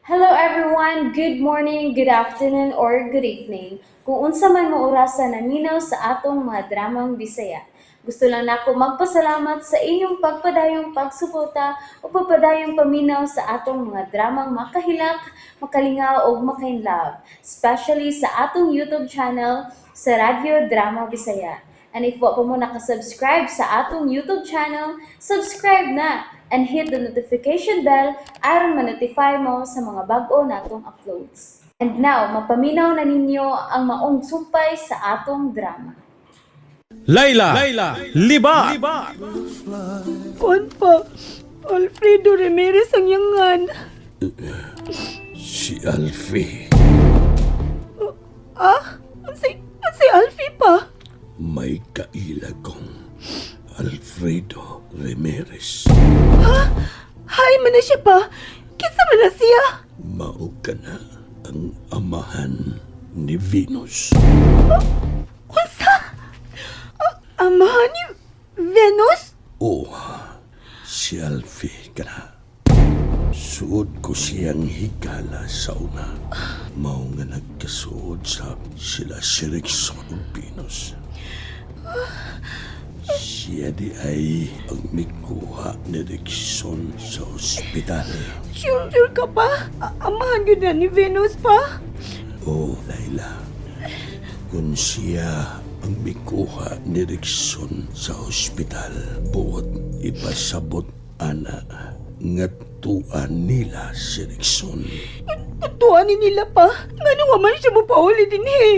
Hello everyone! Good morning, good afternoon, or good evening. Kung unsa man mo orasa naminaw sa atong mga dramang Bisaya. Gusto lang nako magpasalamat sa inyong pagpadayong pagsuporta o pagpadayong paminaw sa atong mga dramang makahilak, makalingaw ug makainlove, especially sa atong YouTube channel sa Radyo Drama Bisaya. And if wa pa mo nakasubscribe sa atong YouTube channel, subscribe na and hit the notification bell aron ma-notify mo sa mga bag-o natong uploads. And now, mapaminaw na ninyo ang maong sumpay sa atong drama. Laila, Laila, Liba. Kuan pa, Alfredo Ramirez ang yangan. Si Alfie. Ah? Si Alfie pa? May kaila kong Alfredo Ramirez. Hay man na siya pa. Kinsa man na siya? Mao ka na ang amahan ni Venus. Unsa? Ah, amahan ni Venus? Oo, si Alfie ka na. Suod ko siyang higala sa una. Mao nga nagkasuod sa sila si Rickson ug Venus. Siya di ay ang mikuha ni Rickson sa ospital. Sure, sure ka pa? Amahan yun na ni Venus pa? O, Laila, kung siya ang mikuha ni Rickson sa ospital, buot ipasabot ana nga tuan nila si Rickson. Tutuan ni nila pa. Ngano wa man siya mopauli din eh.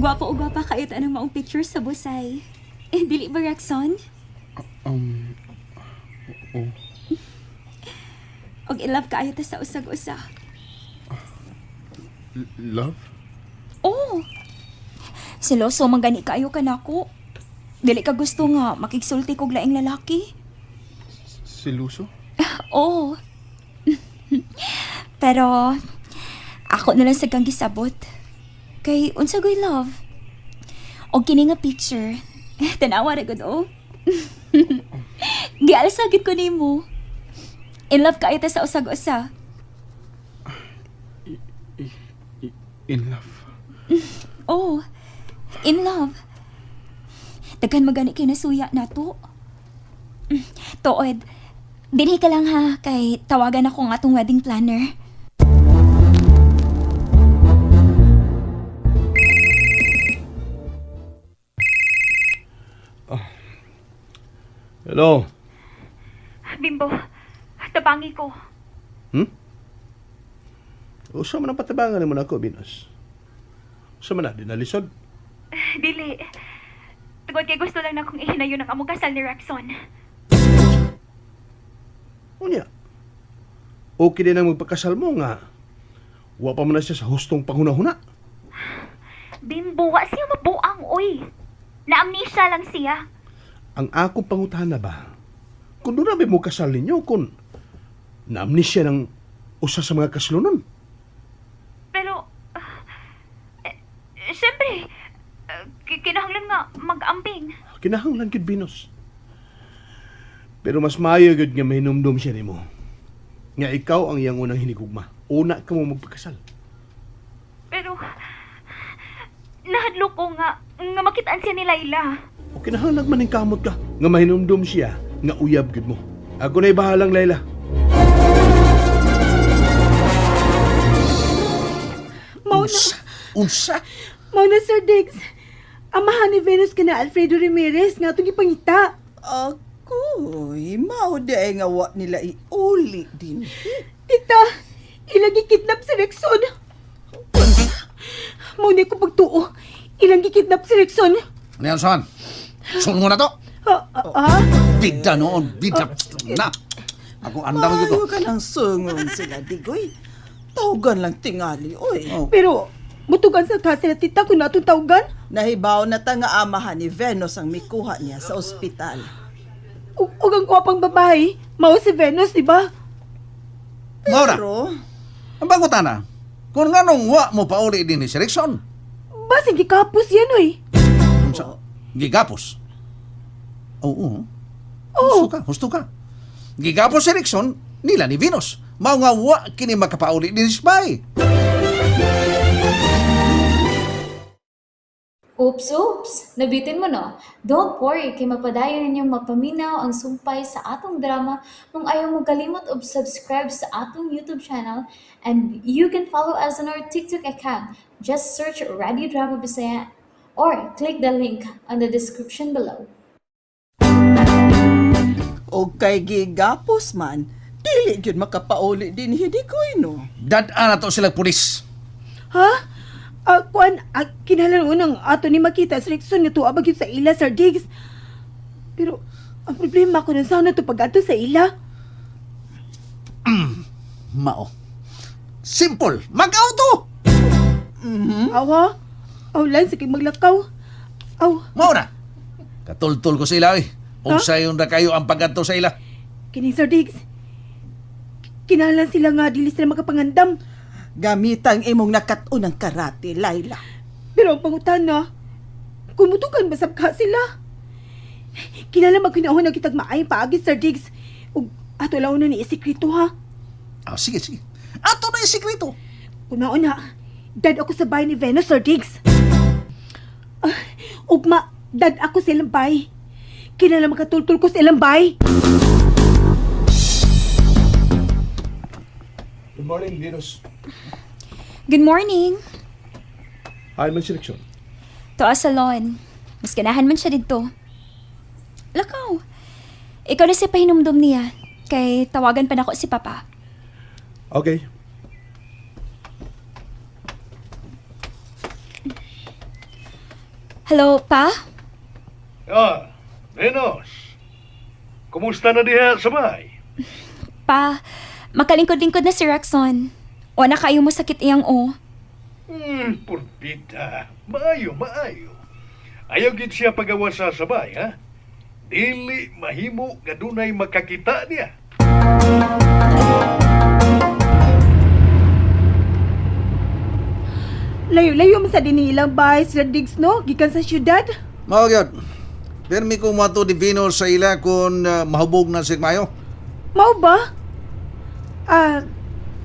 Gwapo o gwapa kayo tanang maong picture sa busay. Eh, dili ba, Rexon? Oo. Og in love kaayo ta sa usag-usa. Love? Oh! Seloso man gani kaayo ka nako. Dili ka gusto nga makigsulti kog laing lalaki. Siluso? Oo. Pero ako na lang sa kang gisabot. Kay unsa goy love? Og kini nga picture. Tanawa ra gud oh. Gialsa gid ko nimo. In love kaayo ta sa usag-usa. In love? Oh, in love. Daghan magani kay nasuya nato. Tuod, dinhi ka lang ha, kay tawagan ako ang atong wedding planner. Hello? Bimbo, tabangi ko. Usa man ang patabangan mo na ako, Venus. Usa man na, di nalisod. Dili. Tungod kay gusto lang na akong ihinayon ang among kasal ni Rexon. Unya, okay din ang magpakasal mo nga. Wa pa man na siya sa hustong panghuna-huna. Bimbo, wa siya mabuang, oy. Na-amnesia lang siya. Ang akong pangutana ba, kung doon na mo kasal ninyo, kung na-amnesia ng usa sa mga kaslonon. Pero, syempre, kinahanglan nga mag-amping. Kinahanglan gid, Venus. Pero mas maayo gyud nga mahinumdum siya nimo. Nga ikaw ang iyang unang hinigugma. Una ka mo magpakasal. Pero, nahadlok ko nga makitaan siya ni Laila. O kinahanglan man ning kamot ka nga mahinumdum siya nga uyab gyud mo. Ako na'y bahalang, Laila. Mao na, Unsa? mao na Sir Diggs. Amahan ni Venus kana Alfredo Ramirez nga atong gipangita. Ako'y mao di ay nga wa nila iuli din. Tita, ilang gikidnap si Rexon. Mao ni ko pagtuo. Ilang gikidnap si Rexon. Nelson, sungo na to. Ah, ah, ah? Bida noon, bida na. Ako andam Maayo gito. ka ng sungon sila, Digoy. Tawgan lang tingali, oy. Oh. Pero, mutugan sa kasa na tita kung natong tawgan. Nahibaw na ta nga amahan ni Venus ang mikuha niya sa ospital. Ug ang gwapang babae, mao si Venus, di ba? Maura, Pero, ang bago tana, kung nganong wa mo pauli din ni si Rickson. Basin gikapos yan, oy. Unsa? Gigapos. Oo. Oo. Husto ka, husto ka. Gigapos si Rickson, Nila ni Venus. Mao nga wa kini makapauli din spy. Oops, oops! Nabitin mo no? Don't worry, kay mapadayon ninyong mapaminaw ang sumpay sa atong drama kung ayaw mo kalimot og subscribe sa atong YouTube channel, and you can follow us on our TikTok account. Just search Radio Drama Bisaya or click the link on the description below. O kay gigapos man, dili gyud makapauli din hidikoy no. Dad-an na to sila pulis. Ha? Ah, kuan, kinahanglan unang ato ni makita si Rickson nga tuwa ba gyud sa ila, Sir Diggs. Pero ang problema ko nang sana to pag-adto sa ila. Mao. Simple. Mag-auto. Awa, aw lang sige maglakaw. Aw, Mao na. Katultul ko sila eh. Ha? Ug sayon ra kayo ang pagadto sa ila. kini Sir Diggs. Kinahanglan sila nga dili sila makapangandam. Gamitang imong nakat-on ang karate, Laila. Pero ang pangutana, kumutukan ba sabka sila? Kinahanglan magkinahon na kitag maayong paagi, Sir Diggs. Ug ato lang na ni isikreto ha. Ah, sige, sige. Ato na yung sikreto. Kung mauna, dad ako sa bahay ni Venus, Sir Diggs. Ah, ugma, dad ako sa ilang bahay. Kinahanglan makatultul ko sa ilang bahay. Good morning, Venus. Good morning. Hi, man selection. Tuwa salon. Mas ganahan man siya dito. Lakaw. Ikaw na si pahinumdum niya. Kay tawagan pa nako si Papa. Okay. Hello, Pa? Ah, Venus. Kumusta na diha sa bay? Pa, makalingkod-lingkod na si Rexon. O na kayo mo sakit iyang o. Purbita. Maayo, maayo. Ayaw gid siya pagawa sa sabay, ha? Dili mahimo nga dunay makakita niya. Layo-layo man sa dinhi ilang bahay, Sir Diggs, no? Gikan sa syudad. Mao gyud. Permi ko mato ni Venus sa ila kung mahubog na si Mayo. Mao ba? Ah,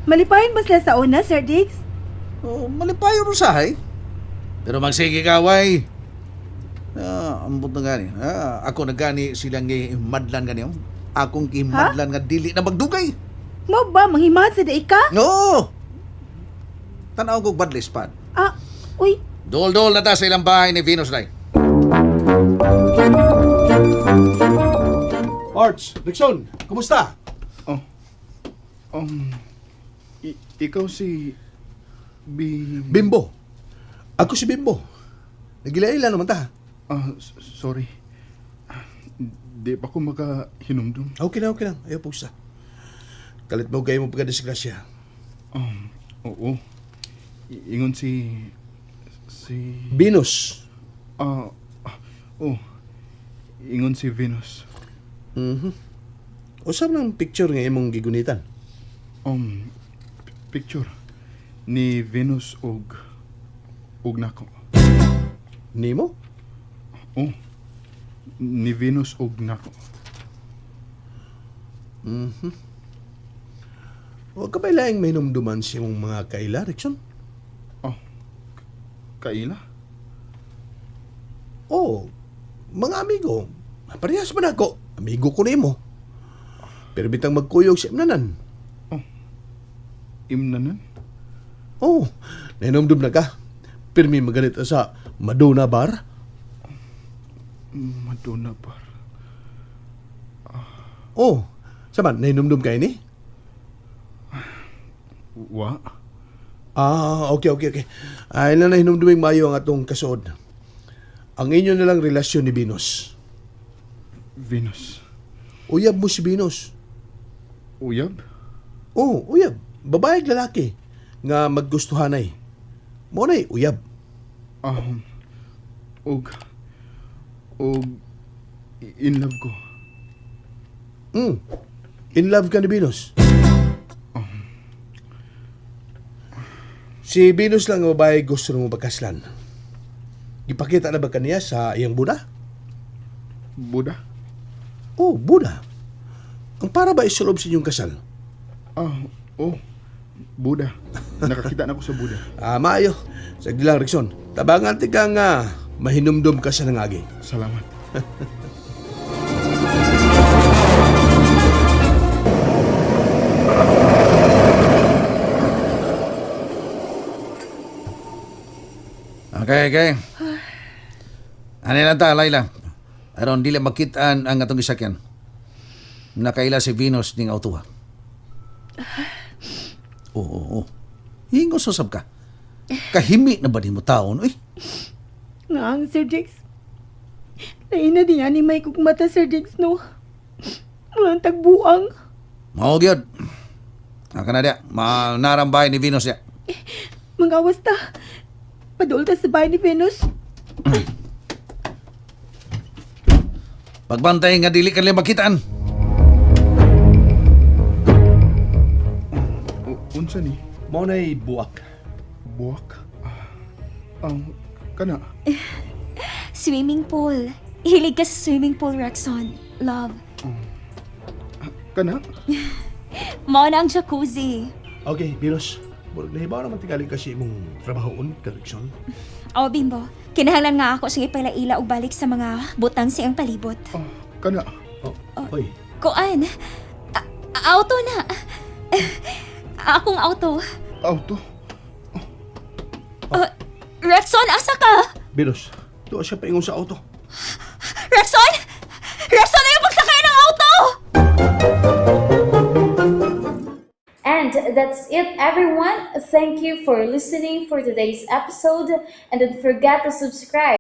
malipayon ba sila sa una, Sir Diggs? Oh, malipayo ro sahay. Pero magsige ka, way. Ah, ambot na gani. Ah, ako na gani silang madlan gani. Oh. Akong gimadlan nga dili na magdugay. Mao ba? Manghimahan sa daig ka? No. Tanaw kog badlis pad. Ah, uy, Dol-dol na ta sa ilang bahay ni Venus day. Arch, Rickson, kumusta? Oh. Ikaw si B... Bimbo. Ako si Bimbo. Nagila-ila naman ta. Ah, sorry. Di pa ko makahinumdum. Okay na, okay lang. Ayaw po sa. Kalit mo kayo mo pagkadisgrasya. Oo. Ingon si... Si... Venus. Ah, oh. Ingon si Venus. Usap ng picture nga imong gigunitan. Picture ni Venus og nako. Nimo? Oh. Ni Venus og nako. Huwag ka ba laing may numduman sa imong mga kaila, Rickson? Oh. Kaila? Oo. Mga amigo. Parehas man ako. Amigo ko nimo. Pero bitang magkuyog sa imnanan. Imnanan? Oo. Oh, nainumdum na ka. Pirmi maganit sa Madonna Bar. Madonna bar. Oo. Oh, saman, nainumdum ka ini? Wa? Ah, okay. Ay na nahinumduming maayo ang atong kasuod. Ang inyo na lang relasyon ni Venus. Venus. Uyab mo si Venus. Uyab? Oo, oh, uyab. Babae ag lalaki nga maggustuhanay. Mo na'y uyab. Og og in love ko. In love ka ni Venus. Si Venus lang ang babae gusto mo pagkaslan. Gipakita na ba kaniya sa iyang Buddha? Buddha? Oh, Buddha. Ang para ba isulob sa inyong kasal? Ah, oh. Buda. Nakakita na ako sa Buda. Ah, maayo. Sagdi lang, Rickson. Tabangan ti ka nga mahinumdum ka sa nangagi. Salamat. Okay. Ano lang ta, Laila? Aron dili makitaan ang atong gisakyan. Nakaila si Venus ning auto ha. Oo. Hingo susab ka. Kahimi na ba ni mo taon? Uy, Nga ang Sir Jakes. Lain na din yan ni may kong mata, Sir Jakes, no? Walang tagbuang. mao gyud. Aka na diya, manarambay ni Venus diya. Mangawas ta. Padul ta sa bahay ni Venus. Pagbantay nga dili kanila makitaan. Unsa ni? Mao na'y buwak. Buwak? Ah, kana. Swimming pool. Hilig ka sa swimming pool, Rexon. Love. Kana? Mao na ang jacuzzi. Okay, Venus. Murag nahibaw naman tingali kasi imong trabahoon ka, Rickson. O, Bimbo. Kinahanglan nga ako siyang ipaila-ila og balik sa mga butang siyang palibot. Ah, kana. Oh, oy. Kuan. Auto na. Akong auto. Auto. Uh, Rexon, asa ka? Venus, tuwa siya paingon sa auto. Rexon! Rexon, ayaw pagsakay ng auto! And that's it, everyone. Thank you for listening for today's episode. And don't forget to subscribe.